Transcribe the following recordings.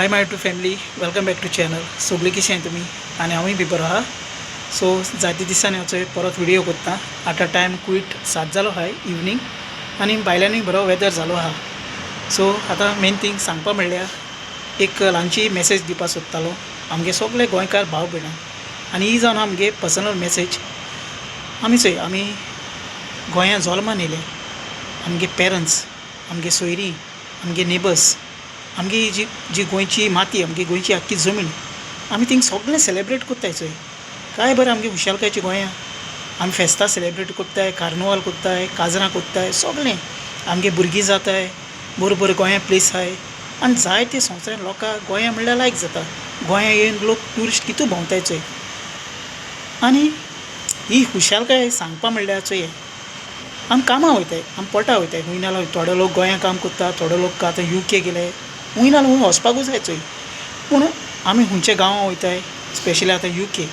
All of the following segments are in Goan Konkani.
Hi my to family, welcome back to channel. सगळीं कशें तुमी? आनी हांवूय बी बरो आहा. सो जायते दिसांनी हांव चोय परत व्हिडियो करता. आतां टायम क्विट 7 जालो आहा इवनींग आनी भायल्यानूय बरो वेदर जालो आहा. सो आतां मेन थींग सांगपा म्हणल्यार एक ल्हानशी मॅसेज दिवपा सोदतालो आमगे सगळे गोंयकार भाव भयणांक, आनी ही जावन आमगे पर्सनल मॅसेज. आमी चोय, आमी गोंयांत जल्मान येयले, आमगे पेरंट्स, आमगे सोयरीं, आमगे नेबर्स, आमगे जी जी गोंयची माती, आमगे गोंयची आख्खी जमीन, आमी थिंग सगळें सेलेब्रेट करताय. चोय काय बरें आमगे खुशालकायची गोंया. आमी फेस्तां सेलेब्रेट करताय, कार्नवाल करताय, काजरां करताय, सगळें. आमगे भुरगीं जाताय, बऱ्यो बऱ्यो गोंया प्लेस आहाय आनी जायते संवसारान लोकांक गोंया म्हणल्यार लायक जाता. गोंया येवन लोक ट्युरिस्ट कितू भोंवताय चोय. आनी ही खुशालकाय सांगपा म्हणल्यार चोय, आमी कामां वयताय, आमी पोटा वयताय. खूंय नाल्यार थोडे लोक गोंया काम करता, थोडे लोक आतां युके गेले, खूंय नाल्यार खूंय वचपाकूच जाय चोय. पूण आमी खुंयच्या गांवां वयताय, स्पेशली आतां युके,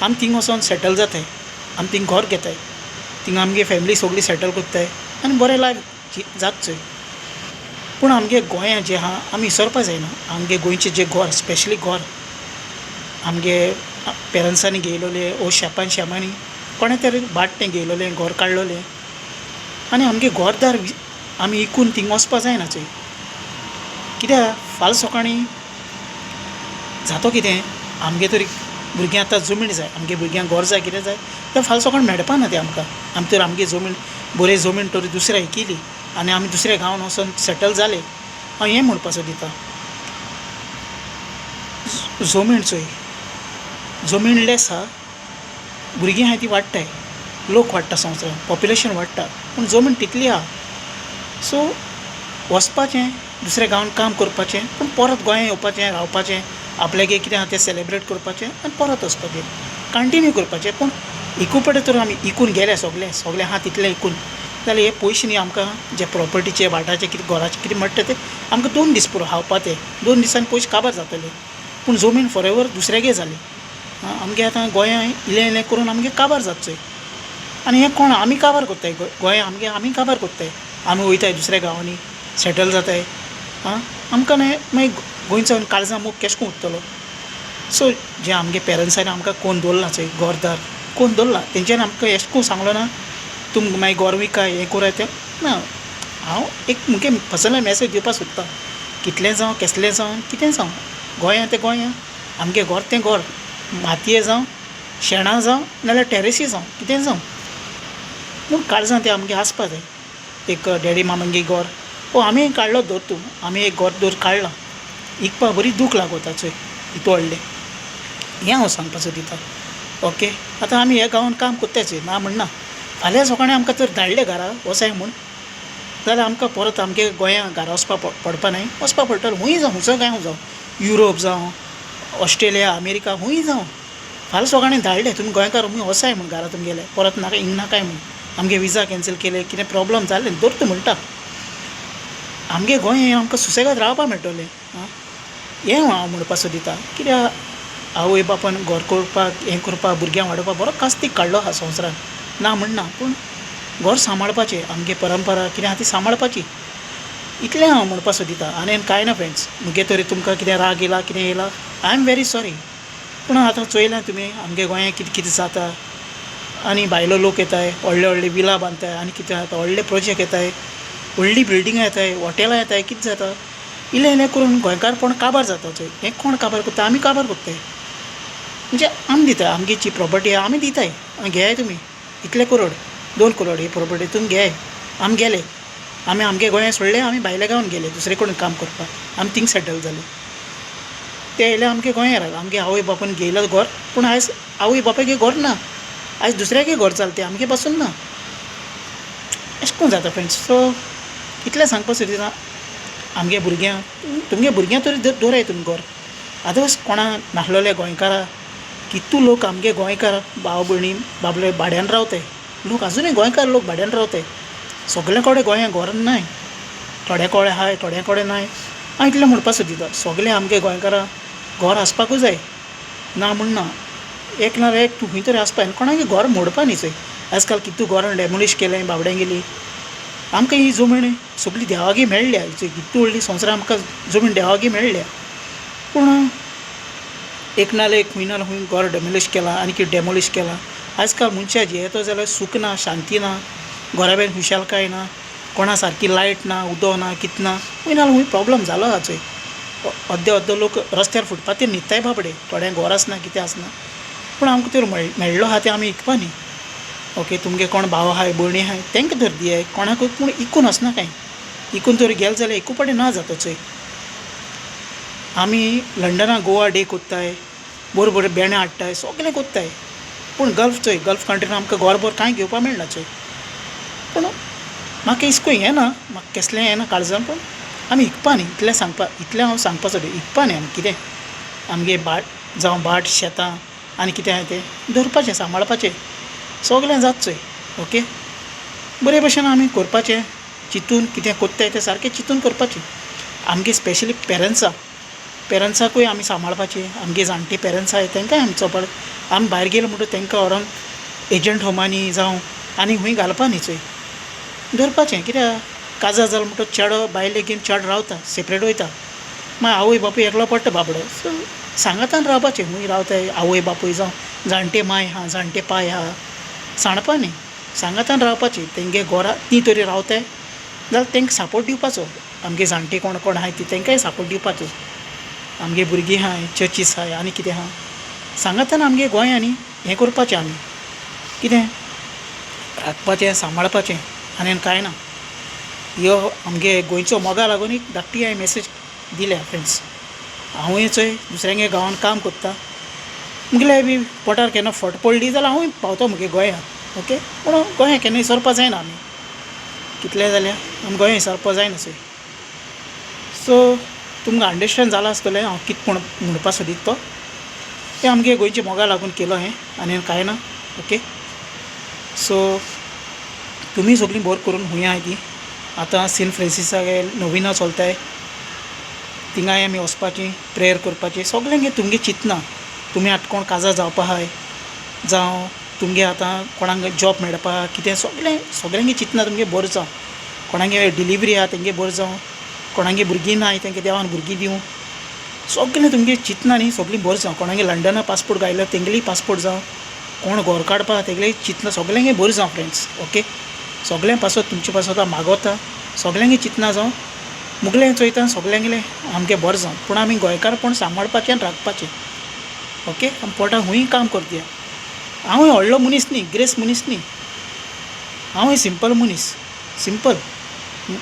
आमी थिंग वचोन सेटल जाताय, आमी थिंग घर घेताय, थिंग आमगे फॅमिली सगळी सेटल करताय आनी बरें लायफ जाता चोय. पूण आमगे गोंया जें आहा आमी विसरपा जायना. आमगे गोंयचें जें घर, स्पेशली घर आमगे पेरंट्सांनी घेयलोलें ओ शेपान शेमांनी कोणें तरी भाट तें घेयलोलें, घर काडलोलें, आनी आमगे घरदार आमी इकून थिंग वचपा जायना चोय. कित्याक फाल्यां सकाळीं जातो कितें, आमगे तरी भुरग्यां आतां जमीन जाय, आमगे भुरग्यांक घर जाय, कितें जाय तें फाल्यां सकाळीं मेळपा ना तें आमकां. आमी तर आमगे जमीन, बरी जमीन तरी दुसऱ्या इकिली आनी आमी दुसऱ्या गांवान वचोन सेटल जाले. हांव हें म्हणपा सोदिता, जमीन चोय, जमीन लेस आहा, भुरगीं आहाय ती वाडटाय, लोक वाडटा, संवसारान पॉप्युलेशन वाडटा, पूण जमीन तितली आहा. सो वचपाचें दुसऱ्या गांवान काम करपाचें, पूण परत गोंया येवपाचें, रावपाचें, आपल्यागे कितें आहा तें सेलेब्रेट करपाचें आनी परत वचपाचें, कंटिन्यू करपाचें. पूण इकूपडे तर आमी इकून गेले सगळे, सगळे आहा तितले इकून जाल्यार हे पयशे न्ही आमकां जे प्रॉपर्टीचे, भाटाचे, कितें घराचे कितें म्हणटा ते आमकां 2 दीस पुरो खावपा, ते 2 दिसान पयशे काबार जातले, पूण जमीन फॉर एवर दुसऱ्यागे जाली. आमगे आतां गोंया इलें इलें करून आमगे काबार जाता चोय. आनी हें कोण आमी काबार करताय, गोंया आमगे आमी काबार करताय. आमी वयताय दुसऱ्या गांवांनी सेटल जाताय. आं, आमकां न्ही मागीर गोंयचो काळजा मोग केशें कोन्न उरतलो? सो जे आमगे पेरंट्सांनी आमकां कोन्न दवरलां चोय, घरदार कोन्न दवरलां, तेंच्यांनी आमकां एशें कोन्न सांगलो ना तुमी मागीर घर विकाय, हें कोराय तें ना. हांव एक मुगे पर्सनल मॅसेज दिवपा सोदतां, कितलें जावं, केसलें जावं, कितें जावं, गोंया तें गोंया, आमगे घर तें घर, मातये जावं, शेणां जावं, नाल्यार टॅरसी जावं, कितें जावं, पूण काळजां तें आमगे आसपा जाय. एक डॅडी मामागे घर ओ आमी काडलो दवर तूं, आमी एक घर दवर काडलां, इकपा बरी दूख लागोता चोय इतू व्हडलें. हें हांव सांगपा सोदिता. ओके, आतां आमी ह्या गांवान काम कोत्ताय चोय, ना म्हणना. फाल्यां सकाळीं आमकां तर धाडलें घरा वचाय म्हूण जाल्यार आमकां परत आमगे गोंया घरा वचपा पडपा न्हय, वचपा पडटलें. खूंय जावं, खुंयचो गांव जावं, युरोप जावं, ऑस्ट्रेलिया, अमेरिका, खूंय जावं, फाल्यां सकाळीं धाडलें तुमी गोंयकार तुमी वचाय म्हूण घरा तुमगेले, परत नाका हिंग नाकाय म्हूण, आमगे विजा कॅन्सल केले, कितें प्रोब्लम जालें दवर तूं म्हणटा, आमगे गोंय आमकां सुसेगाद रावपा मेळटलें. आं, हें हांव म्हणपा सोदिता. कित्याक आवय बापायन घर करपाक, हें करपाक, भुरग्यांक वाडोवपाक बरो कास्तीक काडलो आहा संवसारान, ना म्हणना, पूण घर सांबाळपाचें, आमगे परंपरा कितें आहा ती सांबाळपाची, इतलें हांव म्हणपा सोदिता. आनी कांय ना फ्रेंड्स, मुगे तरी तुमकां कितें राग येयला, कितें येयला, I am very sorry. पूण आतां चोयलां तुमी आमगे गोंयांत कितें कितें जाता, आनी भायलो लोक येताय, व्हडले व्हडले विला बांदताय, आनी कितें जाता, व्हडले प्रोजेक्ट येताय, व्हडलीं बिल्डिंगां येताय, हॉटेलां येताय, कितें जाता, इल्लें इल्लें करून गोंयकारपण काबार जाता चोय. हें कोण काबार करता? आमी काबार करताय. म्हणजे आमी दिताय आमगे जी प्रॉपर्टी आहा आमी दिताय, घेयाय तुमी इतले करोड, 2 करोड ही प्रॉपर्टी तुमी घेयाय. आमी गेले, आमी आमगे गोंया सोडलें, आमी भायल्या गांवान गेले दुसरे कडेन काम करपाक, आमी थिंग सेटल जाले. ते येयले आमगे गोंया रावले, आमगे आवय बापायन घेयलो घर, पूण आयज आवय बापायगे घर ना, आयज दुसऱ्यागे घर चलता, आमगे पासून ना. अशें कोण जाता फ्रेंड्स? सो इतलें सांगपा सोदिता, आमगे भुरग्यांक, तुमगे भुरग्यांक तरी दवराय तुमी घर. आदर्स कोणा नासलेले गोंयकारा, कितू लोक आमगे गोंयकार भाव भयणी बाबले भाड्यान रावताय लोक, आजुनूय गोंयकार लोक भाड्यान रावताय. सगळे कडेन गोंया घर नाय, थोड्या कडेन आहाय, थोड्या कडेन नाय. हांव इतलें म्हणपा सोदिता, सगळे आमगे गोंयकारां घर आसपाकूच जाय, ना म्हण ना. एक ना एक तूं खंय तरी आसपा, आनी कोणागे घर मोडपा न्ही चोय. आजकाल कितू घरां डेमोलिश केलें बाबड्यांगेली. आमकां ही जमीन सगळी देवागे मेळ्ळ्या, कितू व्हडली संवसार आमकां जमीन देवागे मेळ्ळ्या. एक नाल्यार एक खूंय ना खूंय घर डेमोलीश केलां आनी कितें डेमोलीश केलां. आयज काल मनशां जियेता जाल्यार सूख ना, शांती ना, घराब्यांत खुशालकाय ना, कोणा सारकी लायट ना, उदक ना, कितें ना, खूंय ना खूंय प्रोब्लम जालो आहा चोय. अर्दे अर्दे लोक रस्त्यार फुटपाथीर न्हिदताय बाबडे, थोड्यांक घर आसना, कितें आसना. पूण आमकां तर मेळ्ळो आहा तें आमी इकपा न्ही. ओके, तुमगे कोण भाव आहाय, भयणी आहाय, तेंकां तर दियाय, कोणाकूय पूण इकून वचनाकाय. इकून तर गेले जाल्यार एकू पाटी ना जाता चोय. आमी लंडना गोवा डे कोत्ताय, बऱ्यो बऱ्यो बेणां हाडटाय, सगलें कोत्ताय, पूण गल्फ चोय, गल्फ कंट्रीन आमकां घरभर कांय घेवपा मेळना चोय. पूण म्हाका इसको हें ना, म्हाका केसलें हें ना काळजान, पूण आमी इकपा न्ही इतलें सांगपा, इतलें हांव सांगपा सोदी, इकपा न्ही आमी कितें आमगे भाट जावं भाट शेतां आनी कितें आहा तें दवरपाचें, सांबाळपाचें, सगलें जाता चोय. ओके, बरे भशेन आमी करपाचें, चिंतून कितें कोत्ताय तें सारकें चिंतून करपाचें. आमगे स्पेशली पेरंट्सां, पेरंट्साकूय आमी सांबाळपाचें. आमगे जाणटे पेरंट्स आहाय तेंकांय आमी चोवपा. आमी भायर गेले म्हणटकूच तेंकां व्हरोन एजंट होमांनी जावं आनी खूंय घालपा न्ही चोय, दवरपाचें. कित्याक काजार जालो म्हणटकूच चेडो बायलेक घेवन चेडो रावता, सेपरेट वयता, मागीर आवय बापूय एकलो पडटा बाबडो. सो सांगातान रावपाचें, खूंय रावताय आवय बापूय जावं जाणटे माय आहा, जाणटे पाय आहा, सांडपा न्ही, सांगातान रावपाचें. तेंगे घोरा तीं तरी रावताय जाल्यार तेंकां सपोर्ट दिवपाचो. आमगे जाणटे कोण कोण आहाय ती तेंकांय सपोर्ट दिवपाचो. आमगे भुरगीं आहाय, चर्चीस आहाय, आनी कितें आहा, सांगातान आमगे गोंयांनी हें करपाचें. आमी कितें राखपाचें, सांबाळपाचें, आनी कांय ना. ह्यो आमगे गोंयचो मोगा लागून एक धाकटी हांवें मॅसेज दिल्या फ्रेंड्स. हांवूय चोय दुसऱ्यांगे गांवान काम कोत्ता, मुगेले बी पोटार केन्ना फट पडली जाल्यार हांवूय पावतो मुगे गोंया. ओके, पूण गोंया केन्ना विसरपा जायना आमी, कितलें जाल्यार आमी गोंया विसरपा जायना चोय. सो तुमकां अंडरस्टँड जालां आसतलें हांव कितें पूण म्हणपा सोदीत तो. तें आमगे गोंयच्या मोगा लागून केलो हें, आनी कांय ना. ओके, सो तुमी सगळीं बरें करून खूंय आहाय ती आतां सेंट फ्रांसिसागे नोविना चलताय, थिंगाय आमी वचपाचीं, प्रेयर करपाचें, सगल्यांगे तुमगे चिंतना. तुमी आतां कोण काजार जावपा आहाय जावं तुमगे आतां कोणाक जॉब मेळपा कितें, सगळें सगळ्यांगे चिंतना तुमगे बरें जावं. कोणागे डिलिवरी आहा तेंगे बरें जावं, कोणागे भुरगीं नाय तेंगे देवान भुरगीं दिवं, सगळें तुमगे चिंतना न्ही सगळीं बरें जावं. कोणागे लंडना पासपोर्ट गायलो तेंगेली पासपोर्ट जावं, कोण घर काडपा तेगेले चिंतना सगळ्यांगे बरें जावं फ्रेंड्स. ओके, सगळ्यां पासत तुमचे पासत हांव मागोता, सगळ्यांगे चिंतना जावं, मुगलें चोयता सगळ्यांगेलें आमगें बरें जावं. पूण आमी गोंयकारपण सांबाळपाचें आनी राखपाचें. ओके, आमी पोटा खूंय काम करया. हांवूय व्हडलो मनीस न्ही, ग्रेस मनीस न्ही, हांवूय सिंपल मनीस, सिंपल.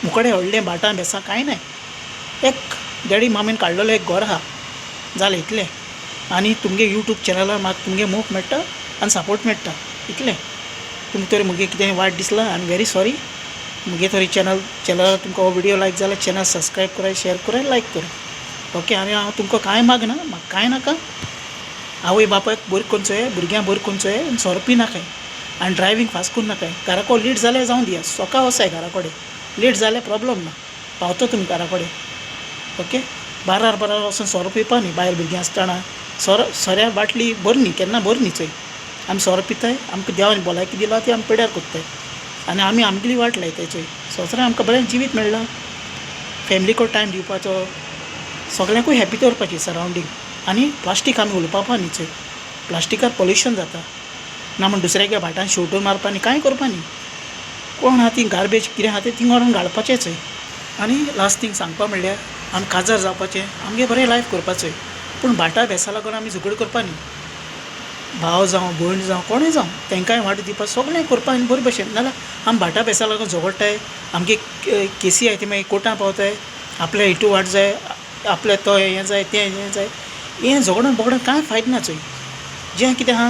मुकोडे व्हडलें भाटां बेसां कांय नाय, एक डॅडी मामीन काडलेलो एक घर आहा, जालें इतलें. आनी तुमगे यूट्यूब चॅनलार म्हाका तुमगे मोग मेळटा आनी सपोर्ट मेळटा, इतलें. तुमकां तरी मुगे कितें वायट दिसलां, I am very sorry. मुगे तरी चॅनलार तुमकां हो विडियो लायक जाल्यार चॅनल सबस्क्रायब कराय, शेयर कराय, लायक कराय. ओके, आनी हांव तुमकां कांय मागना, म्हाका कांय नाका. आवय बापायक बरें करून चोयाय, भुरग्यांक बरें करून चोयाय, आनी सोरो पिनाकाय, आनी ड्रायवींग फास्ट करून नाकाय. घरा कडेन लेट जाल्यार जावं दिया, सोका वचाय घरा कडेन, लेट जाल्यार प्रोब्लम ना, पावता तुमी घरा कडेन. ओके, बारार बारार वचून सोरो पिवपा न्ही बायल भुरगीं आसतना. सोरो सोऱ्या बाटली बरी न्ही, केन्ना बरी न्ही चोय. आमी सोरो पिताय, आमकां देवान भलायकी दिला ती आमी पेड्यार कोत्ताय, आनी आमी आमगेली वाट लायताय चोय. संवसारान आमकां बरें जिवीत मेळ्ळां, फॅमिलीको टायम दिवपाचो, सगळ्यांकूय हॅपी दवरपाची सरावंडींग. आनी प्लास्टीक आमी उलोवपा न्ही चोय, प्लास्टिकार पोल्युशन जाता ना म्हण दुसऱ्याच्या भाटान शेंवटून मारपा न्ही, कांय करपा न्ही. कोण आहा ती गार्बेज कितें आहा तें थिंग व्हरोन घालपाचें चोय. आनी लास्ट थींग सांगपा म्हणल्यार आमी काजार जावपाचें, आमगे बरें लायफ करपाचें, पूण भाटा बेसा लागून आमी झगडी करपा न्ही. भाव जावं भयण जावं कोणूय जावं तेंकांय वाट दिवपा, सगळें करपा आनी बरे भशेन. नाल्यार आमी भाटा बेसा लागून झगडटाय, आमगे केसी आहाय ती मागीर कोर्टान पावताय, आपल्या हितू वाट जाय, आपल्या तो हें जाय तें हें जाय, हें झगडून बगडून कांय फायदो ना चोय. जें कितें आहा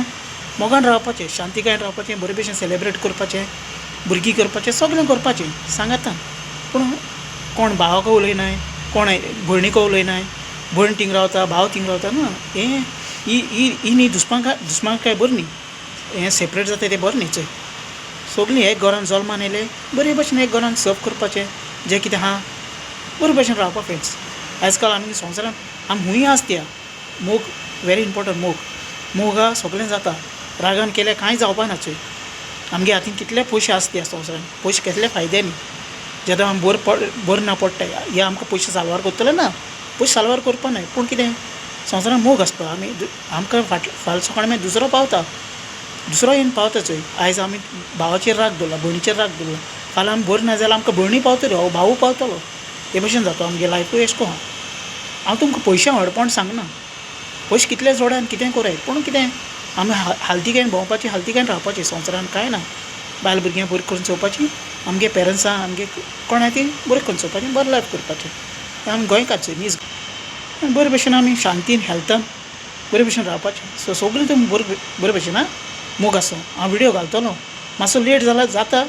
मोगान रावपाचें, शांतिकायेन रावपाचें, बरे भशेन सेलेब्रेट करपाचें, भुरगीं करपाचें, सगळें करपाचें सांगातान. पूण कोण भावाक उलयनाय, कोण भयणीक उलयनाय, भयण थिंग रावता, भाव थिंग रावता ना, हें ही ही ही न्ही दुस्मानकाय बरी न्ही, हें सेपरेट जाता तें बरें न्ही चोय. सगळीं एक घरान जल्मान येयले बरे भशेन एक घरान सर्व करपाचें, जें कितें आहा बरे भशेन रावपा फ्रेंड्स. आयज काल आमगे संवसारान आमी खूंय आसत्या मोग वेरी इम्पोर्टंट. मोग मोगा सगळें जाता, रागान केल्यार कांय जावपा ना चोय. आमगे हातीन कितले पयशे आसता संवसारान, पयशे केसले फायदे न्ही, जेन्ना आमी बरें ना पडटाय, हे आमकां पयशे साल्वार करतले ना, पयशे साल्वार करपा नाय, पूण कितें संवसारान मोग आसपा आमी आमकां फाट फाल्यां सकाळीं मागीर दुसरो पावता दुसरो येवन पावता चोय. आयज आमी भावाचेर राग दवरला, भयणीचेर राग दवरला, फाल्यां आमी बरीं ना जाल्यार आमकां भयणूय पावतली वो भावूय पावतलो. हे भशेन जाता आमगे लायफूय अशें कोन्न. हांव तुमकां पयशे व्हडपण सांगना, पयशे कितले जोडाय आनी कितेंय कोराय, पूण कितें आमी हालतिकेन भोंवपाचें हालतिकेन रावपाचें संवसारान कांय ना. बायल भुरग्यां बरीं करून चोवपाचीं, आमगे पेरंट्सां आमगे कोण आसा तीं बरीं करून चोवपाचीं, बरें लायफ करपाचें. आमी गोंयकार चोय नीज आनी बरे भशेन आमी शांतीन हेल्थान बरे भशेन रावपाचें. सो सगलीं तुमी बरे बरे भशेन आं, मोग आसूं. हांव विडियो घालतलो, मातसो लेट जाल्यार जाता,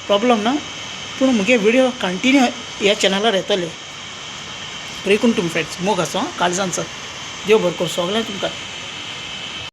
प्रोब्लम ना, पूण म्हगे विडियो कंटिन्यू ह्या चॅनलार येतले. पळय तुमी फ्रेंड्स, मोग आसूं आं काळजांचो. देव बरें करूं सगल्यांक तुमकां.